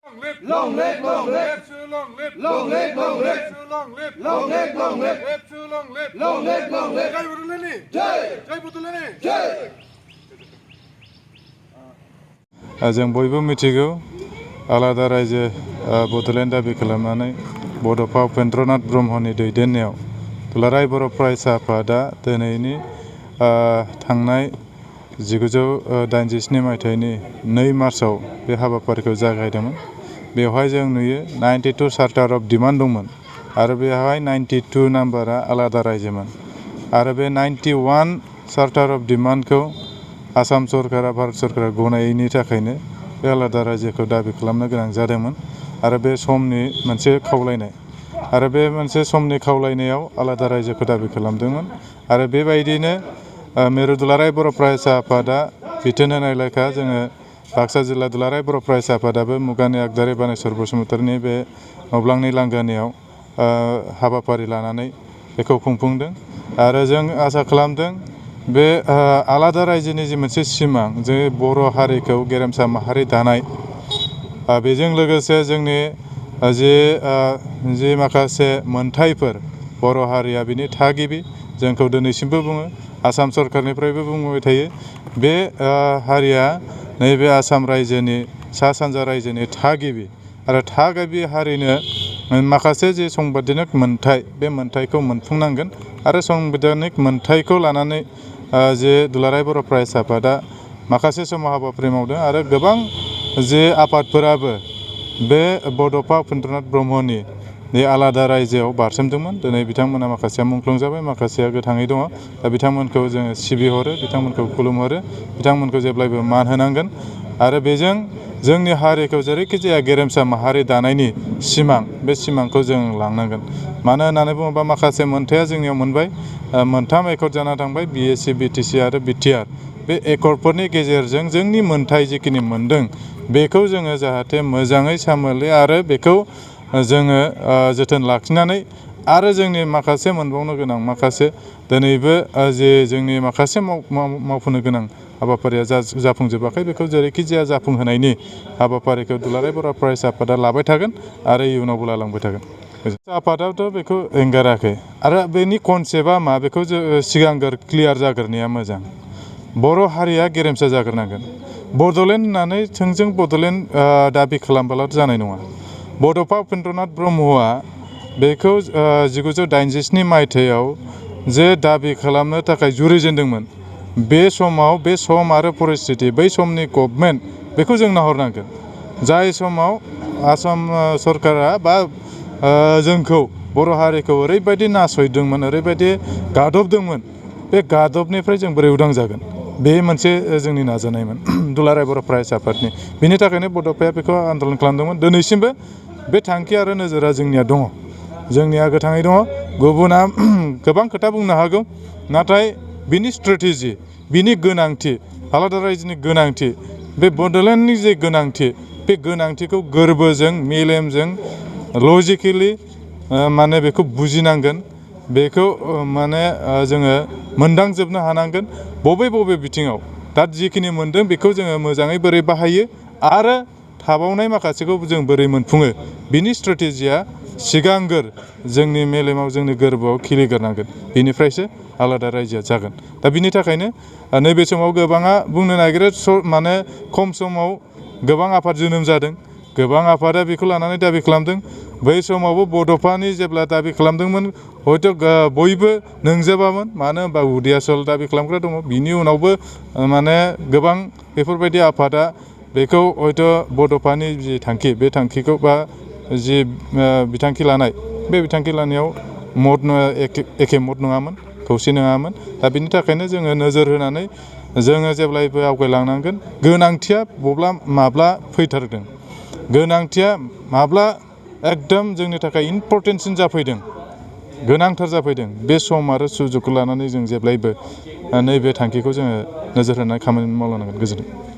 Long live, long live, long live, long live, long live, long live, long live, long live, long live, long live, long live. Jai Budulani, Jai, Jai Budulani, Jai. जों बयबो मिथिगौ आलादा रायजो बड'लेण्ड दाबि खालामनानै बड'फा उपेन्द्रनाथ ब्रह्मनि दैदेननायाव दुलाराय बर' फरायसा आफादा दिनैनि थांनाय 1987 मायथाइनि 2 मार्चआव बे हाबाफारिखौ जागायदोंमोन। बेवहाय जों नुयो 92 चार्टार अफ डिमान्ड दंमोन आरो बेवहाय 92 नाम्बारा आलादा रायजोमोन आरो बे 91 चार्टार अफ डिमान्डखौ आसाम सरकारा भारत सरकारा गनायैनि थाखायनो बे आलादा रायजोखौ दाबि खालामनो गोनां जादोंमोन आरो बे समनि मोनसे खावलायनाय आरो बे मोनसे समनि खावलायनायाव आलादा रायजोखौ दाबि खालामदोंमोन आरो बेबायदिनो मिरु दुलाराय बर' फरायसा आफादा बिथोन होनाय लेखा जोङो बाक्सा जिल्ला दुलाराय बर' फरायसा आफादाबो मुगानि आगदारि बानेश्वर बसुमतारिनि बे नब्लांनि लांगोनायाव हाबाफारि लानानै बेखौ खुंफुंदों आरो जों आसा खालामदों बे आलादा रायजोनि जि मोनसे सिमां जे बर' हारिखौ गेरेमसा माहारि दानाय बेजों लोगोसे जोंनि जि माखासे मोनथायफोर बर' हारिया बिनि थागिबि जोंखौ दिनैसिमबो बुङो आसाम सरकारनिफ्रायबो बुंबाय थायो बे हारिया नैबे आसाम रायजोनि सा सानजा रायजोनि थागिबि आरो थागिबि हारिनो माखासे जि संबिधानिक मोनथाय बे मोनथायखौ मोनफुंनांगोन आरो संबिधानिक मोनथायखौ लानानै जे दुलाराय बर' फरायसा आफादा माखासे समाव हाबाफारि मावदों आरो गोबां जे आफादफोराबो बे बड'फा उपेन्द्रनाथ ब्रह्मनि बे आलादा रायजोआव बारसोमदोंमोन दिनै बिथांमोना माखासेया मुंख्लं जाबाय माखासेया गोथाङै दङ दा बिथांमोनखौ जोङो सिबिहरो बिथांमोनखौ खुलुमहरो बिथांमोनखौ जेब्लायबो मान होनांगोन आरो बेजों जोंनि हारिखौ जेरैखि जाया गेरेमसा माहारि दानायनि सिमां बे सिमांखौ जों लांनांगोन मानो होननानै बुङोबा माखासे मोनथाया जोंनियाव मोनबाय 3 एकर्ड जाना थांबाय BSc BTC आरो BTR बे एकर्डफोरनि गेजेरजों जोंनि मोनथाय जिखिनि मोनदों बेखौ जोङो जाहाथे मोजाङै सामोलो आरो बेखौ जोङो जोथोन लाखिनानै आरो जोंनि माखासे मोनबावनो गोनां माखासे दिनैबो जे जोंनि माखासे मावफुंनो गोनां हाबाफारिया जाफुंजोबाखै बेखौ जेरैखि जाया जाफुंहोनायनि हाबाफारिखौ दुलाराय बर' फरायसा आफादा लाबाय थागोन आरो इयुनावबो लालांबाय थागोन आफादाथ' बेखौ एंगाराखै आरो बेनि कनसेप्टआ मा बेखौ सिगांग्रो क्लियार जाग्रोनाया मोजां बर' हारिया गेरेमसा जाग्रोनांगोन बड'लेण्ड होननानै थोंजों बड'लेण्ड दाबि खालामब्लाथ' जानाय नङा बड'फा उपेन्द्रनाथ ब्रह्मआ बेखौ 1987 मायथाइयाव जे दाबि खालामनो थाखाय जुरिजेनदोंमोन बे समाव बे सम आरो परिस्थिति बै समनि गभर्नमेन्ट बेखौ जों नाहरनांगोन जाय समाव आसाम सरकारा बा जोंखौ बर' हारिखौ ओरैबायदि नासयदोंमोन ओरैबायदि गादबदोंमोन बे गादबनिफ्राय जों बोरै उदां जागोन बे मोनसे जोंनि नाजानायमोन दुलाराय बर' फरायसा आफादनि बिनि थाखायनो बड'फाया बेखौ आन्दलन खालामदोंमोन दिनैसिमबो बे थांखि आरो नोजोरा जोंनिया दङ जोंनिया गोथाङै दङ गुबुना गोबां खोथा बुंनो हागौ नाथाय बिनि स्ट्रेटेजि बिनि गोनांथि आलादा रायजोनि गोनांथि बे बड'लेण्डनि जे गोनांथि बे गोनांथिखौ गोरबोजों मेलेमजों लजिकेलि माने बेखौ बुजिनांगोन बेखौ माने जोङो मोनदांजोबनो हानांगोन बबे बिथिङाव दा जिखिनि मोनदों बेखौ जोङो मोजाङै बोरै बाहायो आरो थाबावनाय माखासेखौ जों बोरै मोनफुङो बिनि स्ट्रेटेजिया सिगांग्रो जोंनि मेलेमाव जोंनि गोरबोआव खिलिग्रोनांगोन बेनिफ्रायसो आलादा रायजोआ जागोन दा बिनि थाखायनो नैबे समाव गोबाङा बुंनो नागिरो माने खम समाव गोबां आफाद जोनोम जादों गोबां आफादा बेखौ लानानै दाबि खालामदों बै समावबो बड'फानि जेब्ला दाबि खालामदोंमोन हयथ' बयबो नंजोबामोन मानो होनबा उदियासल दाबि खालामग्रा दङ बिनि उनावबो माने गोबां बेफोरबायदि आफादा बेखौ हयथ' बड'फानि जि थांखि बे थांखिखौ बा जि बिथांखि लानाय बे बिथांखि लानायाव एखे मत नङामोन खौसे नङामोन दा बिनि थाखायनो जोङो नोजोर होनानै जोङो जेब्लायबो आवगायलांनांगोन गोनांथिया माब्ला फैथारदों गोनांथिया माब्ला एकदम जोंनि थाखाय इम्परटेन्टसिन जाफैदों गोनांथार जाफैदों बे सम आरो सुजुगखौ लानानै जों जेब्लायबो नैबे थांखिखौ जोङो नोजोर होनानै खामानि मावलांनांगोन गोजोन्थों